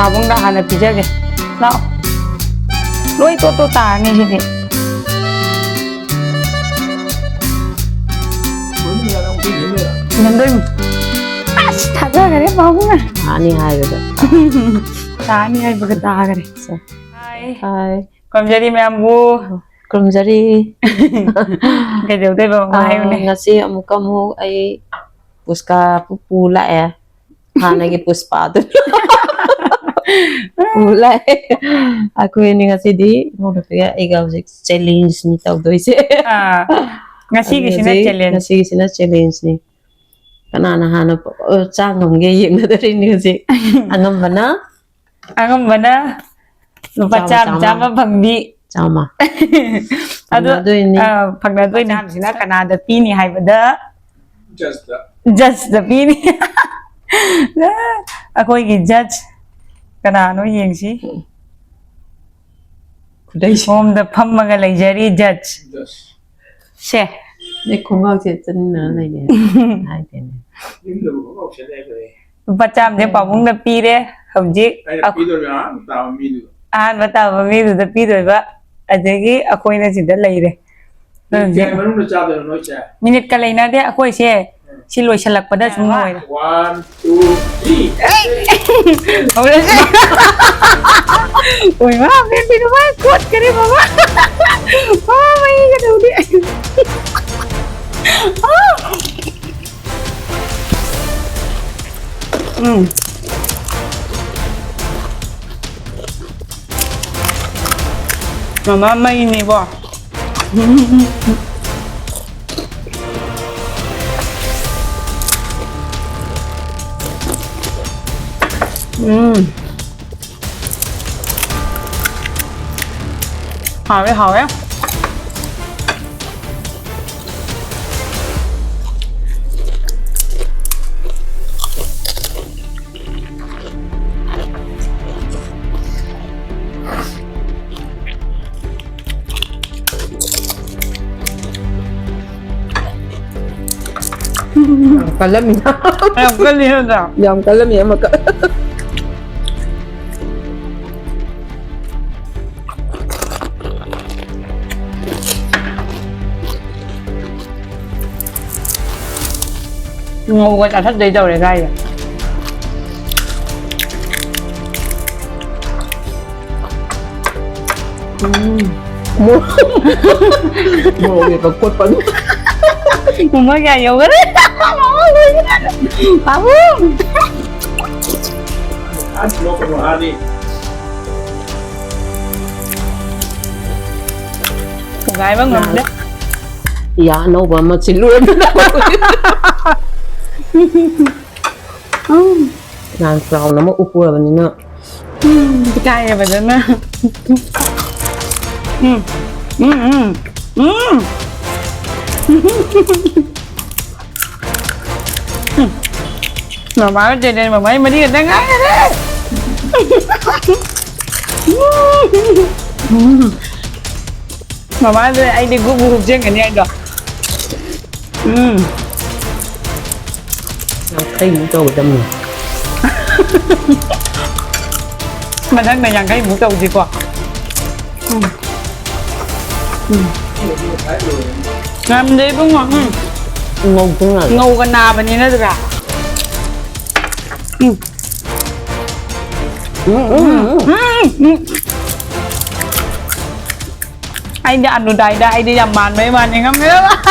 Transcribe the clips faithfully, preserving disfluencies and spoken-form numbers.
ꯄꯥꯕꯨꯡꯗ ꯍꯥꯟꯅ ꯄꯤꯖꯒꯦ꯫ ꯂꯥꯛꯑꯣ꯫ ꯂꯣꯏ ꯇꯣꯠ ꯇꯣꯠ ꯇꯥꯔꯅꯤ ꯁꯤꯗꯤ꯫ ꯅꯟꯗꯣꯏ꯫ ꯑꯁ, ꯊꯥꯖꯈꯔꯦ ꯄꯥꯕꯨꯡꯅ꯫ ꯇꯥꯅꯤ ꯍꯥꯏꯕꯗ꯫ ꯇꯥꯅꯤ ꯍꯥꯏꯕꯒ ꯇꯥꯈꯔꯦ꯫ ꯁꯦ꯫ ꯍꯥꯏ꯫ ꯍꯥꯏ꯫ ꯈꯨꯔꯨꯝꯖꯔꯤ ꯃꯌꯥꯝꯕꯨ꯫ ꯈꯨꯔꯨꯝꯖꯔꯤ꯫ ꯀꯩꯗꯧꯗꯣꯏꯕ ꯑꯃꯨꯛ ꯑꯥ, ꯍꯥꯏꯌꯨꯅꯦ꯫ ꯉꯁꯤ ꯑꯃꯨꯛꯀ ꯑꯃꯨꯛ ꯑꯩ ꯄꯨꯁꯀꯥ ꯄꯨ ꯂꯥꯛꯑꯦ꯫ ꯍꯥꯟꯅꯒꯤ ꯄꯨꯁꯄꯥꯗꯨ꯫ ꯄꯨ ꯂꯥꯛꯑꯦ꯫ ꯑꯩꯈꯣꯏ ꯑꯅꯤ ꯉꯁꯤꯗꯤ ꯏꯃꯧ ꯅꯨꯄꯤꯒ ꯑꯩꯒ ꯍꯧꯖꯤꯛ challengeꯅꯤ ꯇꯧꯗꯣꯏꯁꯦ꯫ ꯑꯥ, ꯉꯁꯤꯒꯤꯁꯤꯅ ꯑꯗꯨ ꯍꯧꯖꯤꯛ challenge꯫ ꯉꯁꯤꯒꯤꯁꯤꯅ challengeꯅꯤ꯫ ꯀꯅꯥꯅ ꯍꯥꯟꯅ ꯄ-, ꯑ, ꯆꯥ ꯉꯝꯒꯦ ꯌꯦꯡꯅꯗꯣꯔꯤꯅꯤ ꯍꯧꯖꯤꯛ꯫ ꯑꯉꯝꯕꯅ ꯑꯉꯝꯕꯅ ꯂꯨꯄꯥ ꯆꯥꯝꯃ, ꯆꯥꯝꯃ, ꯆꯥꯝꯃ꯫ ꯆꯥꯝꯃ ꯐꯪꯕꯤ꯫ ꯆꯥꯝꯃ꯫ ꯑꯗꯣ, ꯐꯪꯅꯗꯣꯏꯅꯤ꯫ ꯑ, ꯐꯪꯅꯗꯣꯏꯅꯤ꯫ ꯆꯥꯝꯃꯁꯤꯅ ꯀꯅꯥꯗ ꯄꯤꯅꯤ ꯍꯥꯏꯕꯗ? Judgeꯇ꯫ Judgeꯇ ꯄꯤꯅꯤ꯫ ꯑꯩꯈꯣꯏꯒꯤ judge ꯀꯅꯥꯅꯣ ꯌꯦꯡꯁꯤ꯫ ꯈꯨꯗꯩꯁꯦ꯫ ꯁꯣꯝꯗ ꯐꯝꯃꯒ ꯂꯩꯖꯔꯤ judge꯫ Judge꯫ ꯁꯦ꯫ ꯅꯣꯏ ꯈꯣꯡꯒ꯭ꯔꯥꯎ ꯁꯦꯠꯇꯅ ꯂꯩꯔꯦ꯫ ꯍꯥꯏꯗꯦꯅꯦ꯫ ꯌꯨꯝꯗꯕꯨ ꯈꯣꯡꯒ꯭ꯔꯥꯎ ꯁꯦꯠꯂꯦ ꯍꯥꯏꯈ꯭ꯔꯦ꯫ ꯂꯨꯄꯥ ꯆꯥꯝꯃꯁꯦ ꯄꯥꯕꯨꯡꯅ ꯄꯤꯔꯦ ꯍꯧꯖꯤꯛ꯫ ꯑꯩꯅ ꯑꯈꯣ-, ꯄꯤꯗꯣꯏꯕ ꯑꯍꯥꯟꯕ ꯇꯥꯕ ꯃꯤꯗꯨꯗ꯫ ꯑꯍꯥꯟꯕ ꯇꯥꯕ ꯃꯤꯗꯨꯗ ꯄꯤꯗꯣꯏꯕ꯫ ꯑꯗꯒꯤ ꯑꯩꯈꯣꯏꯅ ꯁꯤꯗ ꯂꯩꯔꯦ꯫ ꯃꯤꯅꯤꯠ ꯀꯌꯥꯒꯤ ꯃꯅꯨꯡꯗ ꯆꯥꯗꯣꯏꯅꯣ ꯅꯣꯏꯁꯦ? ꯃꯤꯅꯤꯠꯀ ꯂꯩꯅꯗꯦ ꯑꯩꯈꯣꯏꯁꯦ꯫ ꯁꯤ ꯂꯣꯏꯁꯤꯜꯂꯛꯄꯗ ꯁꯨꯝ ꯂꯣꯏꯔꯦ꯫ One, two, three. ꯍꯧꯔꯁꯦ꯫ ꯑꯣꯏ ꯃꯥ, ꯕꯦꯕꯤꯗꯣ ꯃꯥ ꯀꯣꯠꯈꯔꯦ ꯕꯕꯥ꯫ ꯕꯕꯥ ꯃꯩꯒ ꯇꯧꯗꯦ꯫ ꯎꯝ꯫ ꯃꯃꯥ ꯃꯩꯅꯤꯀꯣ꯫ ꯎꯝ꯫ ꯍꯥꯎꯋꯦ, ꯍꯥꯎꯋꯦ꯫ ꯌꯥꯝ ꯀꯜꯂꯝꯃꯤꯅ꯫ ꯌꯥꯝ ꯀꯜꯂꯤ ꯅꯠꯇ꯭ꯔꯥ? ꯌꯥꯝ ꯀꯜꯂꯝꯃꯤ ꯑꯃꯈꯛ꯫ ꯉꯧꯕ ꯆꯥꯊꯠꯇꯣꯏ ꯇꯧꯔꯦ ꯀꯥꯏꯗ꯫ ꯎꯝ꯫ ꯃꯣꯔꯣꯛ꯫ ꯃꯣꯔꯣꯛ ꯃꯦꯠꯄ ꯀꯣꯠꯄ ꯑꯗꯨꯝ꯫ ꯄꯨꯡ ꯀꯌꯥ ꯌꯧꯈꯔꯦ? ꯄꯥꯕꯨꯡ! ꯊꯨꯒꯥꯏꯕ ꯉꯝꯗꯦ꯫ ꯌꯥ ꯑꯅꯧꯕ ꯑꯃ ꯆꯤꯜꯂꯨꯔꯗꯅ꯫ ꯎꯝ꯫ ꯅꯍꯥꯟ ꯀ꯭ꯔꯥꯎꯟ ꯑꯃ ꯎꯞꯄꯨꯔꯕꯅꯤꯅ꯫ ꯎꯝ, ꯏꯀꯥꯏꯌꯦꯕ ꯑꯗꯨꯅ꯫ ꯎꯝ, ꯎꯝ, ꯎꯝ, ꯎꯝ꯫ ꯎꯝ꯫ ꯃꯃꯥꯒ ꯆꯦꯟꯅꯩ, ꯃꯃꯥꯒꯤ ꯃꯔꯤ ꯈꯛꯇ ꯉꯥꯏꯔꯦ꯫ ꯎꯝ꯫ ꯃꯃꯥꯗꯨ ꯑꯩꯗꯤ ꯒꯨꯞ ꯒꯨꯞ ꯆꯦꯟꯒꯅꯤ ꯍꯥꯏꯗꯣ꯫ ꯎꯝ꯫ ꯌꯥꯡꯈꯩꯃꯨꯛ ꯇꯧꯒꯗꯕꯅꯤ꯫ ꯃꯊꯪꯗ ꯌꯥꯡꯈꯩꯃꯨꯛ ꯇꯧꯁꯤꯀꯣ꯫ ꯎꯝ꯫ ꯎꯝ꯫ ꯉꯝꯗꯦ ꯏꯕꯨꯡꯉꯣ꯫ ꯎꯝ꯫ ꯉꯧꯗꯣꯏ ꯃꯥꯜꯂꯦ꯫ ꯉꯧꯒ ꯅꯥꯕꯅꯤꯅ ꯑꯗꯨꯒ꯫ ꯎꯝ꯫ ꯎꯝ, ꯎꯝ, ꯎꯝ꯫ ꯎꯝ, ꯎꯝ꯫ ꯑꯩꯗꯤ ꯑꯅꯨꯗꯥꯏꯗ ꯑꯩꯗꯤ ꯌꯥꯝ ꯃꯥꯟꯕꯩ ꯋꯥꯅꯤ, ꯉꯝꯃꯦ꯫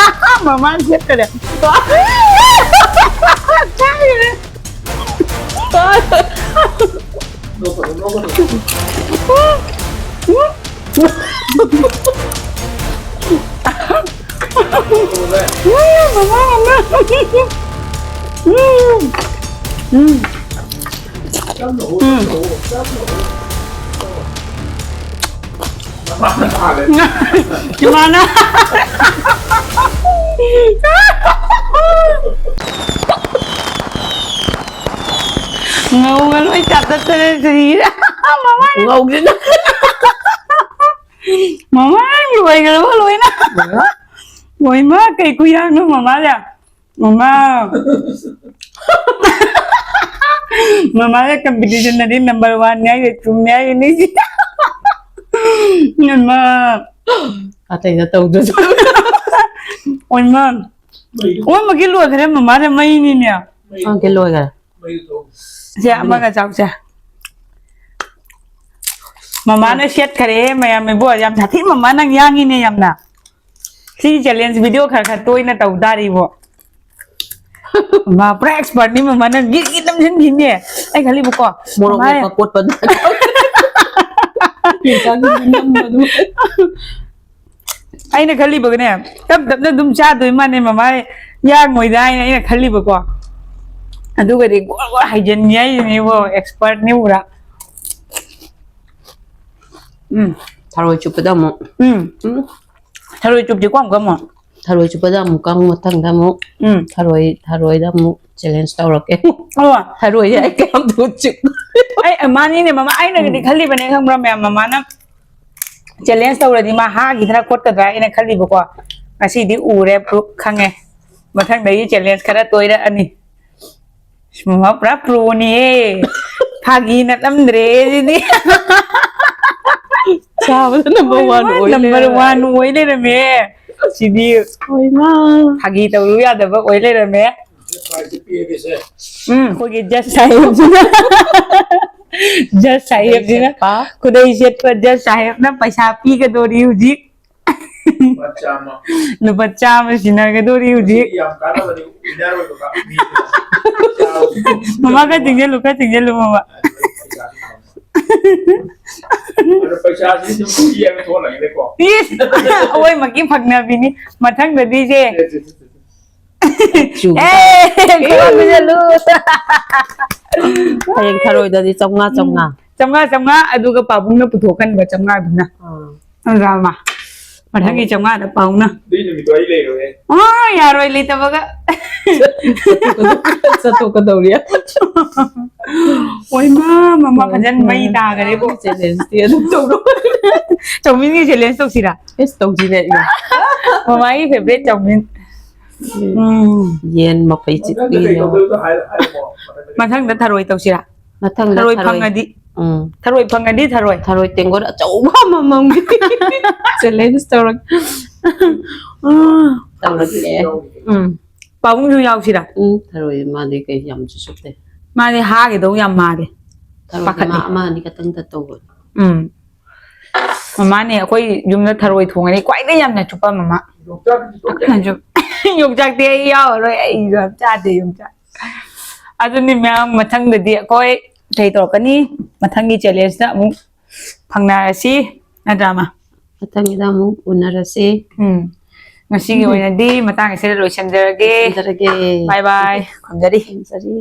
ꯃꯃꯥꯅ ꯁꯦꯠꯇꯔꯦ꯫ ꯎꯝ꯫ ꯎꯝ꯫ ꯎꯝ꯫ ꯏꯃꯥꯅ꯫ ꯉꯧꯒ ꯂꯣꯏ ꯆꯥꯊꯠꯇꯅ ꯁꯤꯔꯦ꯫ ꯃꯃꯥꯅ꯫ ꯉꯧꯒꯦꯅ꯫ ꯃꯃꯥ ꯂꯣꯏꯈ꯭ꯔꯕ ꯂꯣꯏꯅ꯫ ꯂꯣꯏꯃ ꯀꯩ ꯈꯨꯌꯥꯡꯅꯣ ꯃꯃꯥꯁꯦ꯫ ꯃꯃꯥ꯫ ꯃꯃꯥꯁꯦ competition ꯗꯗꯤ number one ꯅꯦ ꯍꯥꯏꯁꯦ, ꯆꯨꯝꯃꯦ ꯍꯥꯏꯁꯤꯅꯤ꯫ ꯃꯃꯥ꯫ ꯑꯇꯩꯅ ꯇꯧꯗ꯭ꯔꯁꯨ꯫ ꯑꯣꯏꯃ꯫ ꯑꯣꯟꯕꯒꯤ ꯂꯣꯏꯈ꯭ꯔꯦ, ꯃꯃꯥꯅ ꯃꯩꯅꯤꯅꯦ꯫ ꯑꯣꯟꯕꯒꯤ ꯂꯣꯏꯈ꯭ꯔꯦ꯫ ꯁꯦ, ꯑꯃꯒ ꯆꯥꯎꯁꯦ꯫ ꯃꯃꯥꯅ ꯁꯦꯠꯈꯔꯦ ꯃꯌꯥꯝ, ꯏꯕꯣ꯫ ꯌꯥꯝ ꯁꯥꯊꯤ ꯃꯃꯥ, ꯅꯪ ꯌꯥꯡꯉꯤꯅꯦ ꯌꯥꯝꯅ꯫ ꯁꯤ challenge video ꯈꯔ ꯈꯔ ꯇꯣꯏꯅ ꯇꯧ ꯇꯥꯔꯤꯕꯣ꯫ ꯃꯥ ꯄꯨꯔꯥ expert ꯅꯤ, ꯃꯃꯥ ꯅꯪ ꯒꯤꯠ ꯒꯤꯠ ꯅꯝꯁꯤꯟꯈꯤꯅꯦ꯫ ꯑꯩ ꯈꯜꯂꯤꯕꯀꯣ, ꯃꯣꯔꯣꯛ ꯃꯃꯥ ꯃꯦꯠꯄ ꯀꯣꯠꯄꯗ꯫ ꯌꯣꯡꯆꯥꯛ ꯅꯝꯕꯗꯨ꯫ ꯑꯩꯅ ꯈꯜꯂꯤꯕꯒꯅꯦ, ꯇꯞ ꯇꯞꯅ ꯑꯗꯨꯝ ꯆꯥꯗꯣꯏ ꯃꯥꯅꯦ ꯃꯃꯥ, ꯌꯥꯡꯉꯣꯏꯗ ꯍꯥꯏꯅ ꯑꯩꯅ ꯈꯜꯂꯤꯕꯀꯣ꯫ ꯑꯗꯨꯒꯗꯤ ꯒꯣꯔ ꯒꯣꯔ ꯍꯩꯖꯤꯟꯒꯦ ꯍꯥꯏꯁꯤꯅꯦꯕꯣ, expert ꯅꯤ ꯄꯨꯔꯥ꯫ ꯎꯝ꯫ ꯊꯔꯣꯏ ꯆꯨꯞꯄꯗ ꯑꯃꯨꯛ꯫ ꯎꯝ꯫ ꯎꯝ꯫ ꯊꯔꯣꯏ ꯆꯨꯞꯁꯤꯀꯣ ꯑꯃꯨꯛꯀ ꯑꯃꯨꯛ꯫ ꯊꯔꯣꯏ ꯆꯨꯞꯄꯗ ꯑꯃꯨꯛꯀ ꯑꯃꯨꯛ ꯃꯊꯪꯗ ꯑꯃꯨꯛ ꯎꯝ꯫ ꯊꯔꯣꯏ, ꯊꯔꯣꯏꯗ ꯑꯃꯨꯛ challenge ꯇꯧꯔꯛꯀꯦ꯫ ꯑꯣ꯫ ꯊꯔꯣꯏꯁꯦ ꯑꯩ ꯀꯌꯥꯝ ꯊꯨ ꯆꯤꯛ-꯫ ꯑꯩ, ꯃꯥꯅꯤꯅꯦ ꯃꯃꯥ, ꯑꯩꯅꯒꯗꯤ ꯎꯝ꯫ ꯈꯜꯂꯤꯕꯅꯦ ꯈꯪꯕ꯭ꯔꯥ ꯃꯌꯥꯝ, ꯃꯃꯥꯅ challenge ꯇꯧꯔꯗꯤ ꯃꯥ ꯍꯥꯈꯤꯗꯅ ꯈꯣꯠꯀꯗ꯭ꯔꯥ ꯑꯩꯅ ꯈꯜꯂꯤꯕꯀꯣ꯫ ꯉꯁꯤꯗꯤ ꯎꯔꯦ, proof ꯈꯪꯉꯦ꯫ ꯃꯊꯪꯗꯒꯤ challenge ꯈꯔ ꯇꯣꯏꯔꯛꯑꯅꯤ꯫ ꯃꯃꯥ ꯄꯨꯔꯥ pro ꯅꯤꯍꯦ꯫ ꯐꯥꯒꯤ ꯅꯠꯂꯝꯗ꯭ꯔꯦ ꯁꯤꯗꯤ꯫ ꯆꯥꯕꯗ number one ꯑꯣꯏ number ꯂꯩꯔꯝꯃꯦ꯫ One ꯑꯣꯏ ꯂꯩꯔꯝꯃꯦ꯫ ꯁꯤꯗꯤ ꯍꯣꯏꯃꯥ꯫ ꯐꯥꯒꯤ ꯇꯧꯔꯨ ꯌꯥꯗꯕ ꯑꯣꯏ ꯂꯩꯔꯝꯃꯦ꯫ ꯎꯝ, ꯑꯩꯈꯣꯏꯒꯤ judge ꯁꯥꯍꯦꯕꯁꯤꯅ, judge ꯁꯥꯍꯦꯕꯁꯤꯅ, ꯈꯨꯗꯩ ꯁꯦꯠꯄ꯫ ꯈꯨꯗꯩ ꯁꯦꯠꯄ judge ꯁꯥꯍꯦꯕꯅ ꯄꯩꯁꯥ ꯄꯤꯒꯗꯣꯔꯤ ꯍꯧꯖꯤꯛ꯫ ꯂꯨꯄꯥ ꯆꯥꯝꯃ꯫ ꯂꯨꯄꯥ ꯆꯥꯝꯃ ꯁꯤꯟꯅꯒꯗꯣꯔꯤ ꯍꯧꯖꯤꯛ꯫ ꯃꯁꯤ ꯌꯥꯝ ꯀꯥꯟꯅꯕꯅꯤ, winner ꯑꯣꯏꯕ ꯃꯤ꯫ ꯃꯃꯥ ꯈꯔ ꯆꯤꯡꯁꯤꯜꯂꯨ, ꯈꯔ ꯆꯤꯡꯁꯤꯜꯂꯨ ꯃꯃꯥ꯫ ꯑꯗꯣ ꯄꯩꯁꯥꯁꯤ ꯑꯗꯨꯝ ꯄꯤ ꯍꯥꯏꯕ ꯊꯣꯛꯍꯜꯂꯒꯦꯅꯦꯀꯣ꯫ ꯏꯁ! ꯑꯋꯣꯏꯃꯛꯀꯤ ꯐꯪꯅꯕꯤꯅꯤ꯫ ꯃꯊꯪꯗꯗꯤ ꯁꯦ꯫ ꯁꯦ, ꯁꯦ, ꯁꯦ, ꯁꯦ꯫ ꯑꯦ, ꯈꯨꯕꯥꯛ ꯈꯨꯖꯜꯂꯨ꯫ ꯍꯌꯦꯡ ꯊꯔꯣꯏꯗꯗꯤ ꯆꯥꯝꯃꯉꯥ, ꯆꯥꯝꯃꯉꯥ꯫ ꯆꯥꯝꯃꯉꯥ, ꯆꯥꯝꯃꯉꯥ, ꯑꯗꯨꯒ ꯄꯥꯕꯨꯡꯅ ꯄꯨꯊꯣꯛꯍꯟꯕ ꯆꯥꯝꯃꯉꯥꯗꯨꯅ꯫ ꯑꯥ꯫ ꯅꯠꯇ꯭ꯔꯥ, ꯃꯥ? ꯃꯊꯪꯒꯤ ꯆꯥꯝꯃꯉꯥꯗ ꯄꯥꯕꯨꯡꯅ꯫ ꯑꯗꯨꯏ ꯅꯨꯃꯤꯠꯇꯣ ꯑꯩ ꯂꯩꯔꯣꯏꯍꯦ꯫ ꯑꯣ, ꯌꯥꯔꯣꯏ, ꯂꯩꯇꯕꯒ꯫ ꯆꯠꯊꯣꯛꯀꯗꯧ-, ꯆꯠꯊꯣꯛꯀꯗꯧꯔꯤ꯫ ꯑꯣꯏꯃꯥ, ꯃꯃꯥ ꯐꯖꯅ ꯃꯩ ꯇꯥꯈꯔꯦꯕꯣ꯫ Challengeꯇꯤ ꯑꯗꯨꯝ ꯇꯧꯔꯣ꯫ ꯆꯧꯃꯤꯟꯒꯤ challenge ꯇꯧꯁꯤꯔꯥ? ꯑꯦꯁ, ꯇꯧꯁꯤꯅꯦ, ꯏꯃꯥ꯫ ꯃꯃꯥꯒꯤ favourite ꯆꯧꯃꯤꯟ꯫ ꯎꯝ꯫ ꯌꯦꯟ ꯃꯐꯩ ꯆꯤꯛꯄꯤꯅꯦ꯫ ꯃꯊꯪꯗ ꯊꯔꯣꯏ ꯇꯧꯁꯤꯔꯥ? ꯃꯊꯪꯗ ꯊꯔꯣꯏ ꯊꯔꯣꯏ꯫ ꯐꯪꯉꯗꯤ꯫ ꯎꯝ꯫ ꯊꯔꯣꯏ ꯐꯪꯉꯗꯤ ꯊꯔꯣꯏ꯫ ꯊꯔꯣꯏ ꯇꯦꯡꯀꯣꯠ ꯑꯆꯧꯕ ꯑꯃꯃꯝꯒꯤ challenge ꯇꯧꯔꯛ-꯫ ꯎꯝ꯫ ꯇꯧꯔꯒꯦ꯫ ꯎꯝ꯫ ꯄꯥꯕꯨꯡꯁꯨ ꯌꯥꯎꯁꯤꯔꯥ? ꯎꯝ, ꯊꯔꯣꯏ ꯃꯥꯗꯤ ꯀꯩ ꯌꯥꯝꯁꯨ ꯆꯨꯞꯇꯦ꯫ ꯃꯥꯗꯤ ꯍꯥꯒꯗꯧ ꯌꯥꯝ ꯃꯥꯜꯂꯦ꯫ ꯊꯔꯣꯏꯗꯤ ꯄꯥꯈꯠꯂꯦ꯫ ꯃꯥ ꯑꯃ ꯑꯅꯤ ꯈꯛꯇꯪꯗ ꯇꯧꯕꯅꯤ꯫ ꯎꯝ꯫ ꯃꯃꯥꯅꯦ ꯑꯩꯈꯣꯏ ꯌꯨꯝꯗ ꯊꯔꯣꯏ ꯊꯣꯡꯉꯗꯤ ꯈ꯭ꯋꯥꯏꯗꯒꯤ ꯌꯥꯝꯅ ꯆꯨꯞꯄ ꯃꯃꯥ꯫ ꯌꯣꯡꯆꯥꯛꯇꯤ ꯑꯩ ꯌꯥꯎꯔꯔꯣꯏ, ꯑꯩꯁꯨ ꯌꯥꯝ ꯆꯥꯗꯦ ꯌꯣꯡꯆꯥꯛ꯫ ꯑꯗꯨꯅꯤ ꯃꯌꯥꯝ, ꯃꯊꯪꯗꯗꯤ ꯑꯩꯈꯣꯏ ꯀꯩ ꯇꯧꯔꯛꯀꯅꯤ? ꯃꯊꯪꯒꯤ ꯆꯦꯂꯦꯟꯖꯇ ꯑꯃꯨꯛ ꯐꯪꯅꯔꯁꯤ, ꯅꯠꯇ꯭ꯔꯥ ꯃꯥ? ꯃꯊꯪꯒꯤꯗ ꯑꯃꯨꯛ ꯎꯅꯔꯁꯤ꯫ ꯎꯝ꯫ ꯉꯁꯤꯒꯤ ꯑꯣꯏꯅꯗꯤ ꯃꯇꯥꯡ ꯑꯁꯤꯗ ꯂꯣꯏꯁꯤꯟꯖꯔꯒꯦ꯫ ꯂꯣꯏꯁꯤꯟꯖꯔꯒꯦ꯫ ꯕꯥꯏ ꯕꯥꯏ꯫ ꯈꯨꯝꯖꯔꯤ꯫ ꯈꯨꯝꯖꯔꯤ꯫